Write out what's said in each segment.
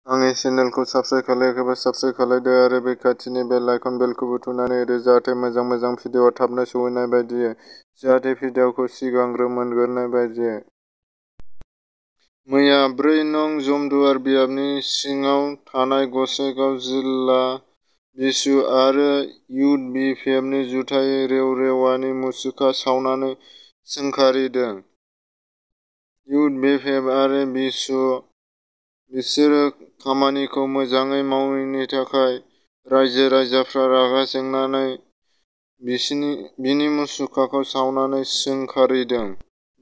आंनि चेनेलखौ subscribe खालायाखैबा subscribe खालायदो आरो बे खाथिनि बेल आइकन बेलखौबो थुनानै होदो जाहाथे मोजां भिडिअआ थाबनो सौहैनाय बायदियै जाहाथे भिडिअखौ सिगांग्रो मोनग्रोनाय बायदियै। मैया 4 नं जमदुवार बियाबनि सिङाव थानाय गसाइगाव जिल्ला बिसु आरो इउथ बि पि एफ नि जुथायै रेव-रेवानि मुसुखा सावनानै सोंखारिदों। इउथ बि पि एफ आरो बिसु बिसोरो खामानिखौ मोजाङै मावैनि थाखाय रायजो-राजाफ्रा रागा जोंनानै बिनि मुसुखाखौ सावनानै सोंखारिदों।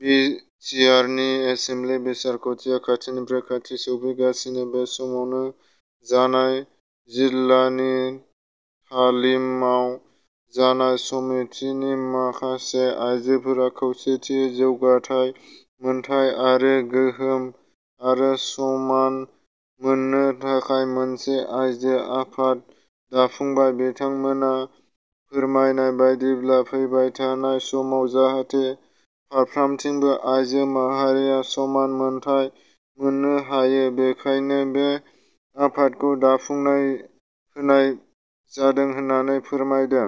बि टि आर नि एसेम्बलि बिसायख'थिया खाथिनिफ्राय खाथि सौफैगासिनो बे समावनो जानाय जिल्लानि तालिमाव जानाय समितिनि माखासे आइजोफोरा खौसेथियै जौगाथाय, मोनथाय आरो गोहोम आरो समान मोननो थाखाय मोनसे आइजो आफाद दाफुंबाय। बिथांमोना फोरमायनाय बायदिब्ला फैबाय थानाय समाव जाहाथे फारफ्रोमथिंबो आइजो माहारिया समान मोनथाय मोननो हायो बेखायनो बे आफादखौ होनाय जादों होननानै फोरमायदों।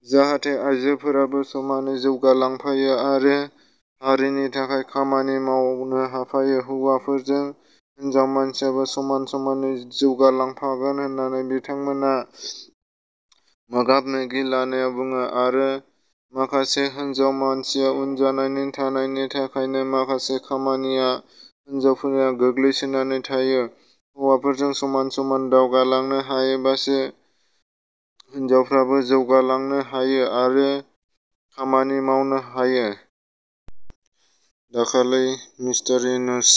जाहाथे आइजोफोराबो समानै जौगालांफायो आरो हारिनि थाखाय खामानि मावनो हाफायो। हौवाफोरजों हिनजाव मानसियाबो समानै जौगालांफागोन होननानै बिथांमोना मोगा-मोगि लानायाव बुङो आरो माखासे हिनजाव मानसिया उन जानानै थानायनि थाखायनो माखासे खामानिया हिनजावफोरनियाव गोग्लैसोनानै थायो। हौवाफोरजों समान दावगालांनो हायोबासो हिनजावफ्राबो जौगालांनो हायो आरो खामानि मावनो हायो। दाखालै मिस्टार इनुस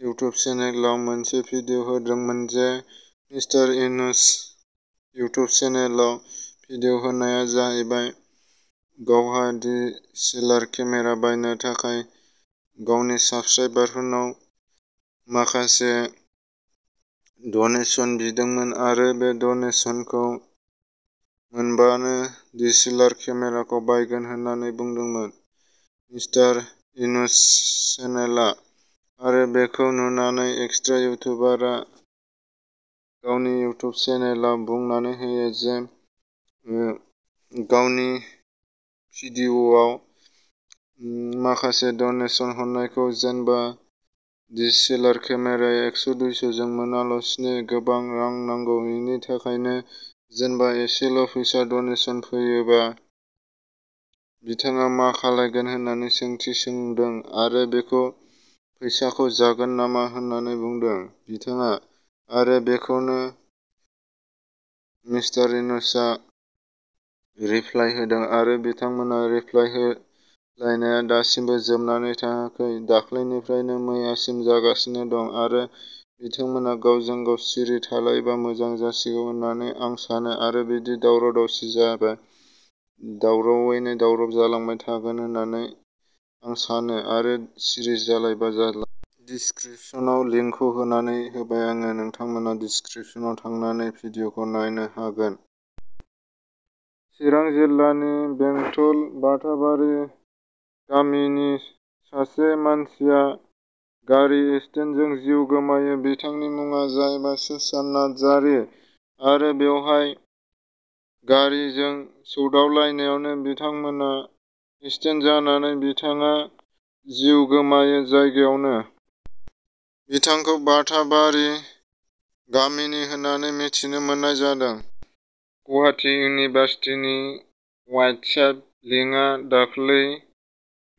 इउटुब चेनेलाव मोनसे भिडिअ होदोंमोन जे मिस्टार इनुस इउटुब चेनेलाव भिडिअ होनाया जाहैबाय गावहा DSLR केमेरा बायनो थाखाय गावनि साबस्क्राइबारफोरनाव माखासे डनेसन बिदोंमोन आरो बे डनेसनखौ मोनबानो DSLR केमेराखौ बायगोन होननानै बुंदोंमोन मिस्टार इनुस चेनेलआ आरो बेखौ नुनानै एक्सट्रा इउटुबारआ गावनि इउटुब चेनेलाव बुंनानै होयो जे गावनि भिडिअआव माखासे डनेसन हरनायखौ जेनबा DSLR केमेराया 100-200 जों मोनालासिनो गोबां रां नांगौ बेनि थाखायनो जेनबा एसेल' फैसा डनेसन फैयोबा बिथाङा मा खालायगोन होननानै सोंथि सोंदों आरो बेखौ फैसाखौ जागोन नामा होननानै बुंदों बिथाङा आरो बेखौनो मिस्टार इनुसआ रिप्लाइ होदों आरो बिथांमोना रिप्लाइ होलायनाया दासिमबो जोबनानै थाङाखै दाख्लैनिफ्रायनो मैयासिम जागासिनो दं आरो बिथांमोना गावजों गाव सिरि थालायोबा मोजां जासिगौ होननानै आं सानो आरो बिदि दावराव-दावसि जाबा दावरावैनो दावराव जालांबाय थागोन होननानै आं सानो आरो सिरि जालायबा जाला। डिसक्रिपसनाव लिंकखौ होनानै होबाय आङो नोंथांमोना डिसक्रिपसनाव थांनानै भिडिअखौ नायनो हागोन। चिरां जिल्लानि बेंटल बाथाबारि गामिनि सासे मानसिया गारि एक्सिडेन्टजों जिउ गोमायो। बिथांनि मुङा जाहैबाय सुसान नार्जारि आरो बेवहाय गारिजों सौदावलायनायावनो बिथांमोना एक्सिडेन्ट जानानै बिथाङा जिउ गोमायो जायगायावनो। बिथांखौ बाथाबारि गामिनि होननानै मिथिनो मोननाय जादों। गुवाहाटी इउनिभार्सिटिनि वाट्सएप लिंकआ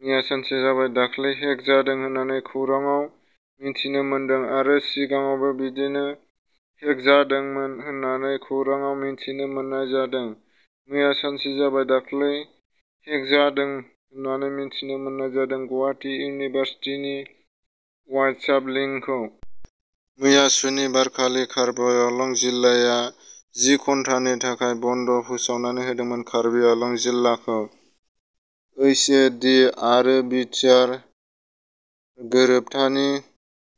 मैया सानसे जाबाय दाख्लै हेक जादों होननानै खौराङाव मिथिनो मोनदों आरो सिगाङावबो बिदिनो हेक जादोंमोन होननानै खौराङाव मिथिनो मोननाय जादों। मैया सानसे जाबाय दाख्लै हेक जादों होननानै मिथिनो मोननाय जादों गुवाहाटी इउनिभार्सिटिनि वाट्सएप लिंकखौ। मैया सुनिबारखालि कार्बि आंलं जिल्लाया 10 घन्टानि थाखाय बन्द फोसावनानै होदोंमोन। कार्बि आंलं जिल्लाखौ ओइस ए डि आरो बि टि आर गोरोबथानि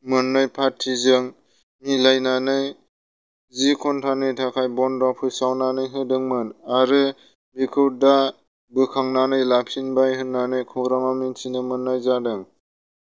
मोननै पार्टिजों मिलायनानै 10 घन्टानि थाखाय बन्द फोसावनानै होदोंमोन आरो बेखौ दा बोखांनानै लाफिनबाय होननानै खौराङाव मिथिनो मोननाय जादों।